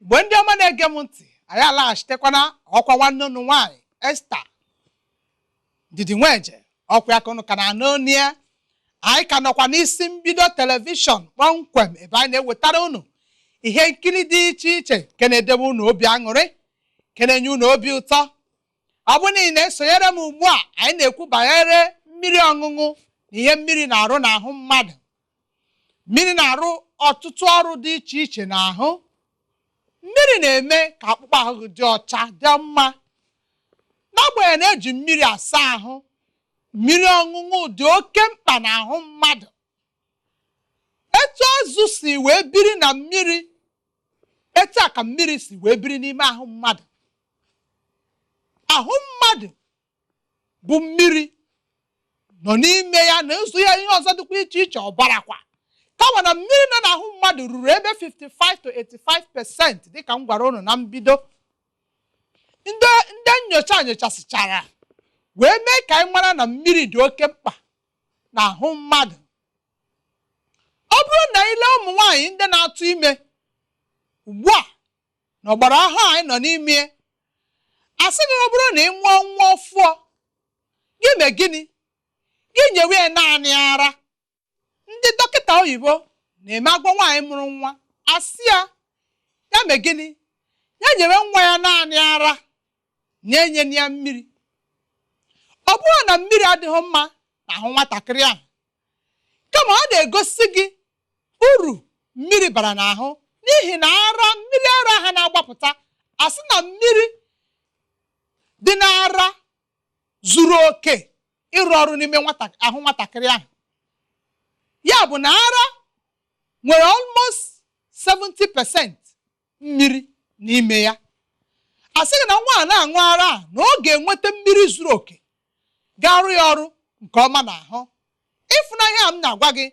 Mgbe ndị ọma na-ege m ntị, anyị alaghachitekwana. Ọkwa nwanne unu nwaanyị Esther Ndidi Nweje, ọkwa ya ka unu ka na-anụ onu ya. Anyị ka nọkwa n'Isi Mbido Television kpọmkwem, ebe anyị na-ewetara unu ihe nkiri dị iche iche nke na-edebe unu obi aṅụrị, nke na-enye unu obi ụtọ. Ọ bụ na ị na-esonyere m ugbu a, anyị na-ekwu banyere mmiri ọṅụṅụ na ihe mmiri na-arụ n'ahụ mmadụ. Mmiri na-arụ ọtụtụ ọrụ dị iche iche n'ahụ. Mmiri na-eme ka akpụkpọ ahụ gị dị ọcha, dị mma. N'agbanyeghị na-eji mmiri asa ahụ, mmiri ọṅụṅụ dị oke mkpa n'ahụ mmadụ. Etu azụ si wee biri na mmiri, etu a ka mmiri si wee biri n'ime ahụ mmadụ. Ahụ mmadụ bụ mmiri nọ n'ime ya na ụzọ ya. Ihe ọzọ dịkwa iche iche, ọbara kwa. Kama na mmiri nọ n'ahụ mmadụ ruru ebe 55 to 85%, dịka m gwara unu na mbido. Ndị nyocha nyochasịchara wee mee ka anyị mara na mmiri dị oke mkpa n'ahụ mmadụ. Ọ bụrụ na ile ụmụ nwaanyị ndị na-atụ ime ugbu a na ọgbara ọhụụ anyị nọ n'ime, asị gị, ọ bụrụ na ị mụọ nwa ọfụọ gị, mee gịnị? Gị nyewe ya naanị ara. Ndị dọkịta oyibo na-eme agwọ nwaanyị mụrụ nwa, asị ya, ya mee gịnị? Ya nyewe nwa ya naanị ara, nye ya mmiri. Ọ bụrụ na mmiri adịghị mma n'ahụ nwatakịrị ahụ, kama ọ na-egosi gị uru mmiri bara n'ahụ, n'ihi na ara, mmiri ara ha na-agbapụta, asị na mmiri dị n'ara zuru oke ịrụ ọrụ n'ime nwata ahụ nwatakịrị ahụ. Ya bụ na ara nwere almost 70% mmiri n'ime ya. A sị gị na nwa a na-aṅụ ara a, na ọ ga-enweta mmiri zuru oke ga-arụ ya ọrụ nke ọma n'ahụ. Ịfụnanya a m na-agwa gị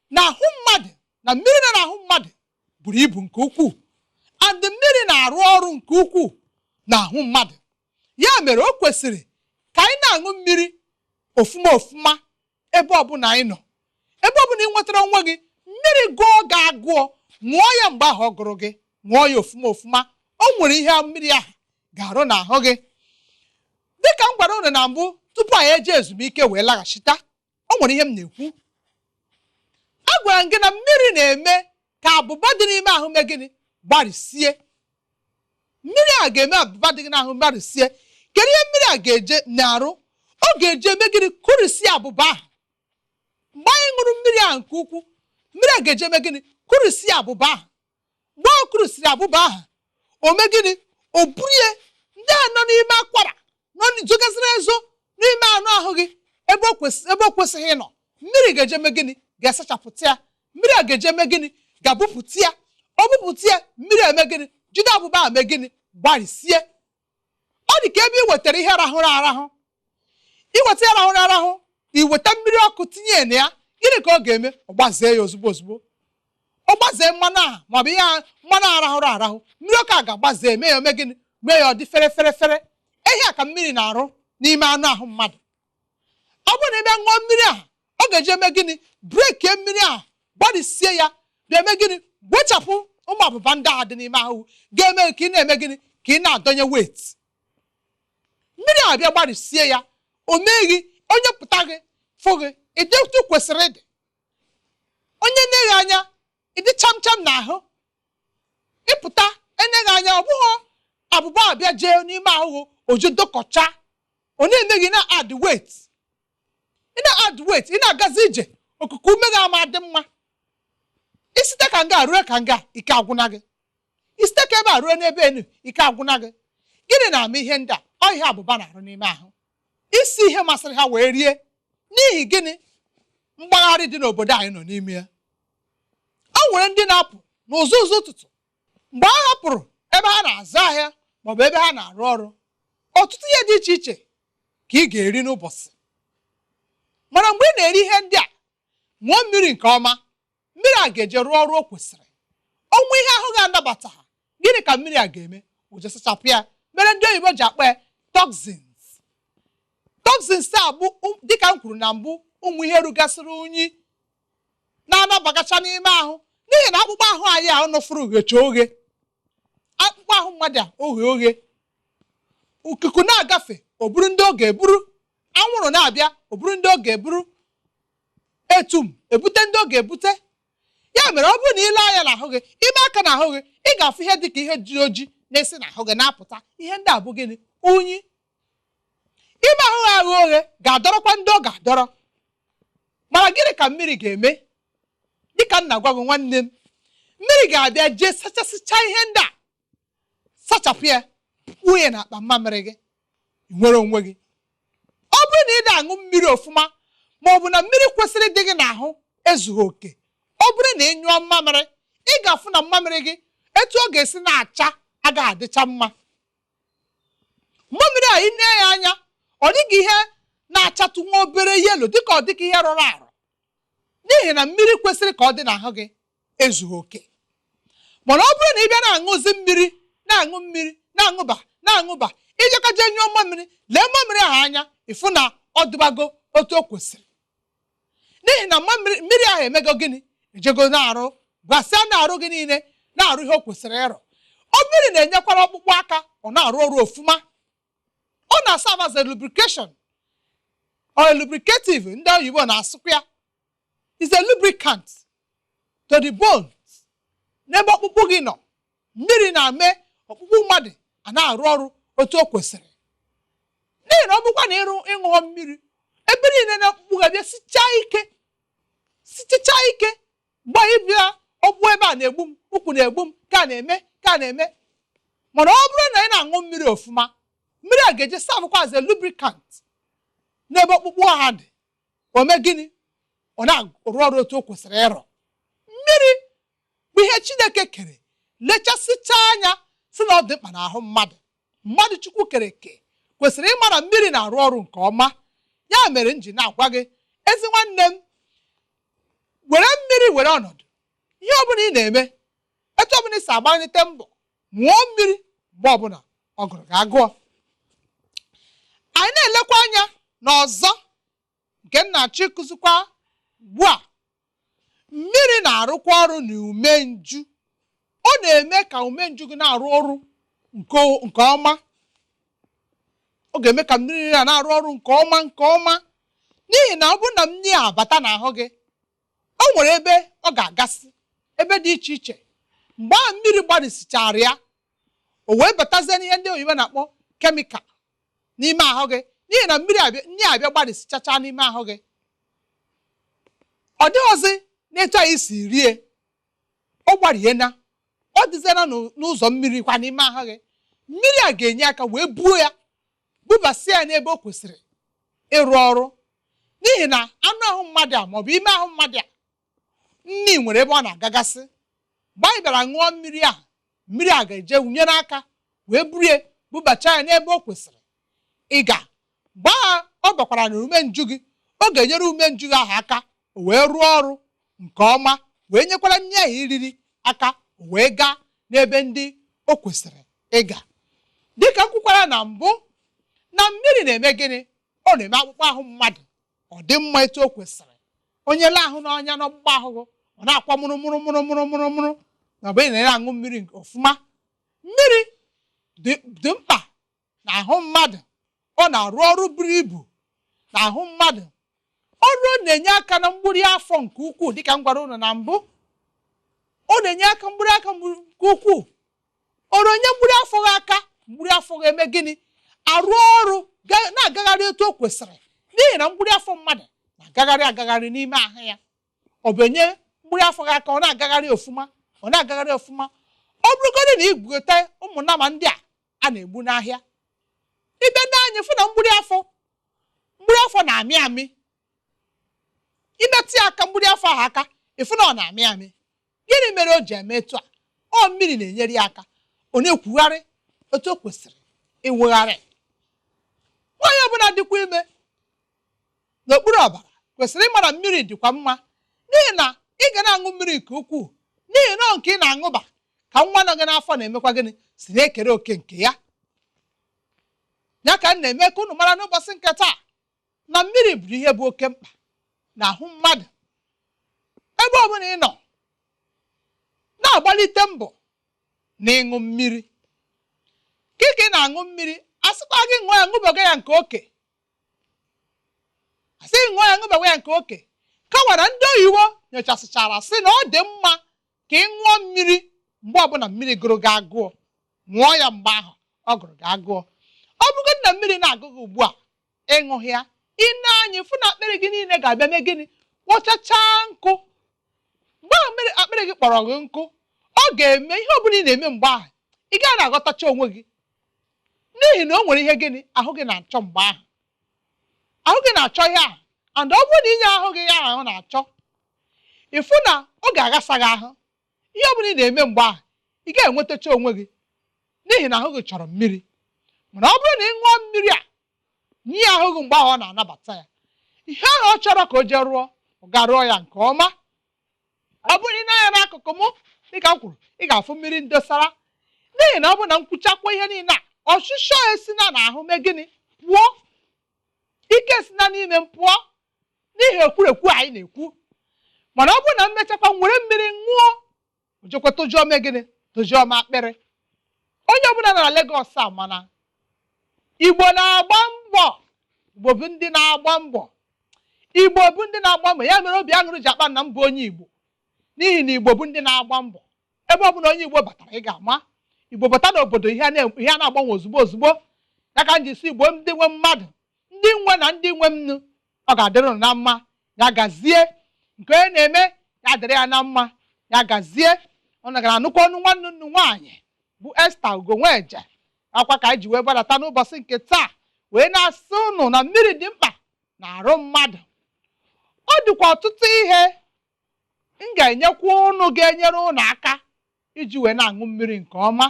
na ahụ mmadụ, na mmiri nọ n'ahụ mmadụ buru ibu nke ukwuu, and mmiri na-arụ ọrụ nke ukwuu n'ahụ mmadụ. Ya mere o kwesịrị ka anyị na-aṅụ mmiri ofuma ofuma ebe ọbụla anyị nọ. Ebe ọbụla ị nwetara onwe gị, mmiri gụọ gị agụọ, ṅụọ ya. Mgbe ahụ ọ gụrụ gị, ṅụọ ya ofuma ofuma. O nwere ihe mmiri ahụ ga-arụ n'ahụ gị. Dịka m gwara unu na mbụ tupu anyị eje ezumike wee laghachita, o nwere ihe m na-ekwu. Agwara m gị na mmiri na-eme ka abụba dị n'ime ahụ mee gịnị? Gbarisie. Mmiri a ga-eme abụba dị gị n'ahụ gbarisie. Kedu ihe mmiri a ga-eje na-arụ? Ọ ga-eje eme gịnị? Kụrisie abụba ahụ. Mgbe anyị ṅụrụ mmiri ahụ nke ukwuu, mmiri a ga-eje eme gịnị? Kụrisie abụba ahụ. Mgbe ọ kụrisiri abụba ahụ, o mee gịnị? O burie ndị a nọ n'ime akwara, nọ zogasịrị ezo n'ime anụ ahụ gị ebe o kwesịghị ịnọ. Mmiri ga-eje eme gịnị? Ga-esachapụta ya. Mmiri a ga-eje eme gịnị? Ga-abụpụta ya. Ọ bụpụta ya, mmiri eme gịnị? Jide abụba ahụ, mee gịnị? Gbarisie. Ọ dị ka ebe ị wetara ihe rahụrụ arahụ. Iweta ya rahụrụ arahụ, iweta mmiri ọkụ tinye na ya, gịnị ka ọ ga-eme? Ọ gbazee ya ozugbo ozugbo. Ọ gbazee mmanụ ahụ, maọbụ ihe mmanụ ahụ rahụrụ arahụ, mmiri ọkụ a ga-agbaze, mee ya ome gịnị? Mee ya ọ dị fere fere fere. Ihe a ka mmiri na-arụ n'ime anụ ahụ mmadụ. Ọ bụrụ na ị bịa ṅụọ mmiri ahụ, ọ ga-eji eme gịnị? Breakie mmiri ahụ, gbarisie ya, bịa eme gịnị? Gwechapụ ụmụ abụba ndị ahụ dị n'ime ahụ ga-eme ka ị na-eme gịnị? Ka ị na-adọnye weight. Mmiri ahụ bịa gbarisie ya, o meghị onye pụta gị fụ gị, ịdị otu kwesịrị ịdị. Onye na-eghe anya, ịdị cham cham n'ahụ. Ịpụta enyeghị anya, ọ bụghị abụba abịa jee n'ime ahụ oju dokọcha, ọ na-eme gị na add weight. Ị na-add weight, ị na-agazi ije, okuku ume gị ama dị mma. Isite ka nga ruo ka nga, ike agwụna gị. Isite ka ebe a ruo n'ebe enu, ike agwụna gị. Gịnị na-ama ihe ndị a? Ọ ihe abụba na-arụ n'ime ahụ. Isi ihe masịrị ha wee rie. N'ihi gịnị? Mgbagharị dị n'obodo anyị nọ n'ime ya. O nwere ndị na-apụ n'ụzọ ụzọ ụtụtụ. Mgbe ha hapụrụ ebe ha na-azụ ahịa maọbụ ebe ha na-arụ ọrụ, ọtụtụ ihe dị iche iche ka ị ga-eri n'ụbọchị. Mana mgbe ị na-eri ihe ndị a, ṅụọ mmiri nke ọma. Mmiri a ga-eje rụọ ọrụ o kwesịrị. Ọnwụ ihe ahụ ga-anabata ha, gịnị ka mmiri a ga-eme? O je sachapụ ya. Mere ndị oyibo ji akpọ ya toxins. Toxins a bụ, dịka m kwuru na mbụ, ụmụ ihe rugasịrị unyi na-anabagacha n'ime ahụ, n'ihi na akpụkpọ ahụ anyị ahụ nọfụrụ ghecha oghe a. mmadụ a oghe oghe. Ikuku na-agafe, o buru ndị ọ ga-eburu. Anwụrụ na-abịa, o buru ndị ọ ga-eburu. Etum ebute ndị ọ ga-ebute. Ya mere, ọ bụrụ na ile anya n'ahụ gị, ime aka n'ahụ gị, ị ga-afụ ihe dịka ihe ji oji na-esi n'ahụ gị na-apụta. Ihe ndị a bụ gịnị? Unyi. Ime ahụ gị aghụ oghe ga-adọrọkwa ndị ọ ga-adọrọ. Mana gịnị ka mmiri ga-eme? Dịka m na-agwa gị, nwanne m, mmiri ga-abịa jee sachasịcha ihe ndị a, sachapụ ya, kwuo na akpa mmamịrị gị, ị nwere onwe gị. Ọ bụrụ na ị na-aṅụ mmiri ofụma, ma ọ bụ na mmiri kwesịrị ịdị gị n'ahụ ezughị oke, ọ bụrụ na ị nyụọ mmamịrị, ị ga-afụ na mmamịrị gị, etu ọ ga-esi na-acha agaghị adịcha mma. Mmamịrị a, ị nee ya anya, ọ dịghị ihe na-achatụ nwa obere yellow, dịka ọ dịka ihe rọrọ arọ, n'ihi na mmiri kwesịrị ka ọ dị n'ahụ gị ezughị oke. Mana ọ bụrụ na ị bịa na-aṅụzi mmiri, na-aṅụ mmiri, na-aṅụba, na-aṅụba, ijekaje nyụọ mmamịrị, lee mmamịrị ahụ anya, ịfụ na ọ dịbago otu o kwesịrị, n'ihi na mmiri ahụ emego gịnị? Ejego na-arụ gwasịa na-arụ gị niile, na-arụ ihe o kwesịrị ịrụ. Ọ mmiri na-enyekwara ọkpụkpụ aka, ọ na-arụ ọrụ ofụma. Ọ na-serve as a lubrication or a lubricative, ndị oyibo na-asụkwa ya, is a lubricant to the bones. N'ebe ọkpụkpụ gị nọ, mmiri na-eme ọkpụkpụ mmadụ a na-arụ ọrụ otu o kwesịrị, n'ihi na ọ bụkwa na ịrụ ịṅụọ mmiri, ebe niile na ọkpụkpụ ga-abịa sichaa ike, sichichaa ike. Mgbe anyị bịa, ọkpụ ebe a na-egbu m, ụkwụ na-egbu m, ka na-eme, ka na-eme. Mana ọ bụrụ na ị na-aṅụ mmiri ofụma, mmiri a ga-eje servekwa as a lubricant n'ebe ọkpụkpụ ha dị. O mee gịnị? Ọ na-arụ ọrụ otu o kwesịrị ịrụ. Mmiri bụ ihe Chineke kere, lechasịcha anya, si na ọ dị mkpa n'ahụ mmadụ. Mmadụ Chukwu kere eke kwesịrị ịma na mmiri na-arụ ọrụ nke ọma. Ya mere m ji na-agwa gị, ezi nwanne m, were mmiri were ọnọdụ. Ihe ọbụla ị na-eme, etu ọbụla ị si agbalite mbọ, ṅụọ mmiri mgbe ọbụla ọ gụrụ gị agụọ. Anyị na-elekwa anya n'ọzọ nke m na-achọ ịkụzikwa ugbu a. Mmiri na-arụkwa ọrụ n'ume nju. Ọ na-eme ka ume nju gị na-arụ ọrụ nke ọma. Ọ ga-eme ka mmiri na na-arụ ọrụ nke ọma, nke ọma, n'ihi na ọ bụrụ na mmiri a abata n'ahụ gị, o nwere ebe ọ ga-agasị, ebe dị iche iche. Mgbe ahụ mmiri gbarisichara ya, o wee batazie n'ihe ndị oyibo na-akpọ chemical n'ime ahụ gị, n'ihi na mmiri abịa, nri abịa gbarisichacha n'ime ahụ gị, ọ dịghọzi n'etu anyị si rie. Ọ gbariena, ọ dịziena n'ụzọ mmiri kwa n'ime ahụ gị. Mmiri a ga-enye aka wee buo ya, bubasịa ya n'ebe o kwesịrị ịrụ ọrụ, n'ihi na anụ ahụ mmadụ a, maọbụ ime ahụ mmadụ a, nni nwere ebe ọ na-agagasị. Mgbe anyị bịara ṅụọ mmiri a, mmiri a ga-eje nyere aka wee burie bubacha ya n'ebe o kwesịrị ịga. Mgbe ahụ ọ bakwara na ume nju gị, ọ ga-enyere ume nju gị ahụ aka, o wee rụọ ọrụ nke ọma, wee nyekwara nri ahụ iriri aka, o wee gaa n'ebe ndị o kwesịrị ịga. Dịka m kwukwara na mbụ, na mmiri na-eme gịnị? Ọ na-eme akpụkpọ ahụ mmadụ ọ dị mma etu o kwesịrị. Onye lee ahụ n'ọnya n'ọkpụkpọ ahụ, ọ na-akwa mụrụ mụrụ mụrụ mụrụ mụrụ mụrụ, na ọ bụ na na-aṅụ mmiri nke ọfụma. Mmiri dị mkpa n'ahụ mmadụ. Ọ na-arụ ọrụ buru ibu n'ahụ mmadụ. Ọrụ ọ na-enye aka na mgburi afọ nke ukwuu. Dịka m gwara ụnụ na mbụ, ọ na-enye aka mgburi aka nke ukwuu. Ọrụ onye mgburi afọ gị aka, mgburi afọ gị eme gịnị? Arụ ọrụ na-agagharị etu o kwesịrị, n'ihi na mgburi afọ mmadụ na-agagharị agagharị n'ime ahụ ya. Ọ bụ enye mgburi afọ gị aka, ọ na-agagharị ofụma, ọ na-agagharị ofụma. Ọ bụrụgodị na igwute ụmụ nama ndị a a na-egbu n'ahịa, ịbịa ndị anyị fụ na mgburi afọ na-amị amị. Imetụ ya aka, mgburi afọ ahụ aka, ịfụ na ọ na-amị amị. Gịnị mere o ji eme etu a? Ọ mmiri na-enyere ya aka, ọ na-ekwugharị otu o kwesịrị ịwụgharị. Nwaanyị ọbụla dịkwa ime n'okpuru ọbara kwesịrị ịma na mmiri dịkwa mma, n'ihi na ị ga na-aṅụ mmiri nke ukwuu, n'ihi na ọ nke ị na-aṅụba ka nwa nọ gị n'afọ na-emekwa gịnị? Si na-ekere oke nke ya. Ya ka m na-eme ka unu mara n'ụbọchị nke taa na mmiri bụ ihe bụ oke mkpa n'ahụ mmadụ. Ebe ọbụla ị nọ, na-agbalite mbọ na ịṅụ mmiri. Ka ị na-aṅụ mmiri, asịkwa gị ṅụọ ya, ṅụbaga ya nke oke. Asị ṅụọ ya, ṅụbaga ya nke oke. Kawara ndị oyibo nyochasịchara sị na ọ dị mma ka ị ṅụọ mmiri mgbe ọbụla mmiri gụrụ gị agụọ. Ṅụọ ya mgbe ahụ ọ gụrụ gị agụọ. Ọ bụrụgodị na mmiri na-agụ gị ugbu a, ịṅụghị ya, ị na-anya fụ na akpịrị gị niile ga-abịa mee gịnị? Kpọchachaa nkụ. Mgbe ahụ mmiri akpịrị gị kpọrọ gị nkụ, ọ ga-eme ihe ọbụla ị na-eme mgbe ahụ, ị gaghị na-aghọtacha onwe gị, n'ihi na o nwere ihe gịnị ahụ gị na-achọ mgbe ahụ. Ahụ gị na-achọ ihe ahụ, and ọ bụrụ na inye ahụ gị ya ahụ na-achọ, ịfụ na ọ ga-aghasa gị ahụ. Ihe ọbụla ị na-eme mgbe ahụ, ị ga-enwetacha onwe gị, n'ihi na ahụ gị chọrọ mmiri. Mana ọ bụrụ na ị ṅụọ mmiri a nye ahụ gị mgbe ahụ ọ na-anabata ya, ihe ahụ ọ chọrọ ka o jee rụọ, ọ ga rụọ ya nke ọma. Ọ bụrụ na ị na-anya n'akụkụ mụ, dịka m kwuru, ị ga-afụ mmiri ndosara, n'ihi na ọ bụ na nkwụchakwa ihe niile a, ọchịchọ esina n'ahụ mee gịnị? Pụọ. Ike esina n'ime m pụọ, n'ihi ekwurekwu anyị na-ekwu. Mana ọ bụrụ na m mechakwa were mmiri ṅụọ, ojekwa tụjụọ mee gịnị? Tụjụọ m akpịrị. Onye ọbụla nọ na Lagos a, mana Igbo na-agba mbọ. Igbo bụ ndị na-agba mbọ. Igbo bụ ndị na-agba mbọ. Ya mere obi aṅụrị ji akpa na mbụ onye Igbo, n'ihi na Igbo bụ ndị na-agba mbọ. Ebe ọbụla onye Igbo batara, ị ga-ama Igbo bata n'obodo, ihe a na-agbanwe ozugbo ozugbo. Ya ka m ji si Igbo ndị nwe mmadụ, ndị nwe na ndị nwe m nnu, ọ ga-adịrị unu na mma. Ya gazie. Nke onye na-eme ya dịrị ya na mma. Ya gazie. Ọ gara anụkwa ọnụ nwanne nnu nwaanyị bụ Esther Ugonweje akwa ka anyị ji wee gbadata n'ụbọchị nke taa, wee na-asị unu na mmiri dị mkpa na arụ mmadụ. Ọ dịkwa ọtụtụ ihe m ga-enyekwa unu ga-enyere unu aka iji wee na-aṅụ mmiri nke ọma.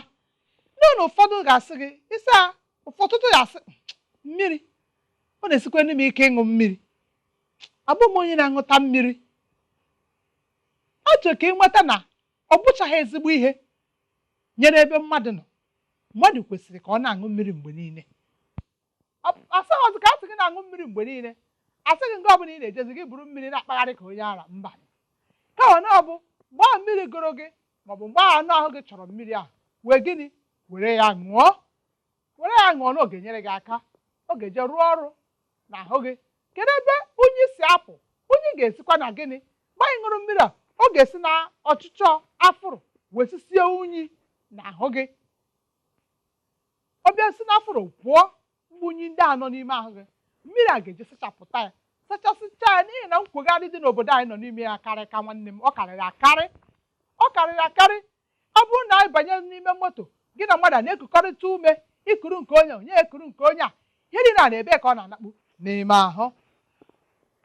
N'ụlọ ụfọdụ ga-asị gị ịsa, ụfọdụ ga-asị mmiri ọ na-esikwa m ike ịṅụ mmiri, abụ m onye na-aṅụta mmiri. Ọ chọrọ ka ị nweta na ọ bụchaghị ezigbo ihe nyere ebe mmadụ nọ. Mmadụ kwesịrị ka ọ na-aṅụ mmiri mgbe niile. Asịghị ọzọ ka asị gị na-aṅụ mmiri mgbe niile, asị gị nke ọbụla ị na-ejezi gị buru mmiri na-akpagharị ka onye ara, mba. Kama na ọ bụ mgbe ahụ mmiri gụrụ gị, maọbụ mgbe ahụ anụ ahụ gị chọrọ mmiri ahụ, wee gịnị? Were ya ṅụọ. Were ya ṅụọ na ọ ga-enyere gị aka, ọ ga-eje rụọ ọrụ n'ahụ gị. Kedu ebe unyi si apụ? Unyi ga-esikwa na gịnị? Mgbe anyị ṅụrụ mmiri a, ọ ga-esi na ọchịchọ afụrụ wee sisie unyi n'ahụ gị. Ọ bịa si n'afụrụ pụọ, mgbe unyi ndị a nọ n'ime ahụ gị, mmiri a ga-eji sachapụta ya, sachasịcha ya. N'ihi na nkwegharị dị n'obodo anyị nọ n'ime ya karị ka nwanne m, ọ karịrị akarị, ọ karịrị akarị. Ọ bụrụ na anyị banye n'ime moto, gị na mmadụ a na-ekukọrịta ume, ikuru nke onye, onye ekuru nke onye a, ihe niile a na-ebe ka ọ na-anakpu n'ime ahụ.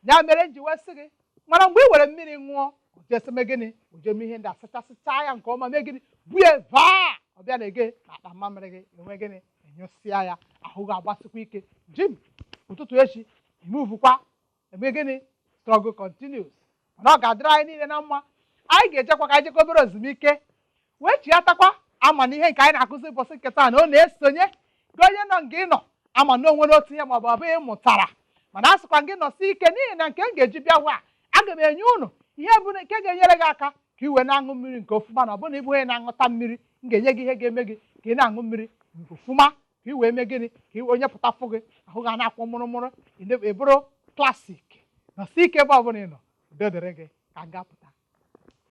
Ya mere m ji wee sị gị mana mgbe ị were mmiri ṅụọ, ojeseme gịnị? Ojeme ihe ndị a, sachasịcha ya nke ọma, mee gịnị? Bue vaa, ọ bịa na-ege na akpa mmamịrị gị, enwe gịnị? Enyụsịa ya, ahụ gị agbasikwa ike. Jim ụtụtụ echi imuvukwa, eme gịnị? Struggle continues. Mana ọ ga-adịrị anyị niile na mma. Anyị ga-ejekwa ka anyị jekwa obere ezumike, wee chiatakwa. Ama na ihe nke anyị na-akụzi ụbọchị nke taa na ọ na-esonye gị onye nọ nga ị nọ, ama na onwere otu ihe maọbụ ọ bụghị mụtara. Mana a sịkwa gị nọsi ike, n'ihi na nke m ga-eji bịa hụ a, aga m enye unu ihe bụ nke ga-enyere gị aka ka ị wee na-aṅụ mmiri nke ofụma. Na ọ bụrụ na ị bụ onye na-aṅụta mmiri, m ga-enye gị ihe ga-eme gị ka ị na-aṅụ mmiri nke ofụma, ka ị wee mee gịnị? Ka onye pụta fụ gị, ahụ ga na-akwụ mụrụmụrụ, ị bụrụ classic. Nọsi ike ebe ọbụla ị nọ. Udo dịrị gị. Ka m ga-apụta.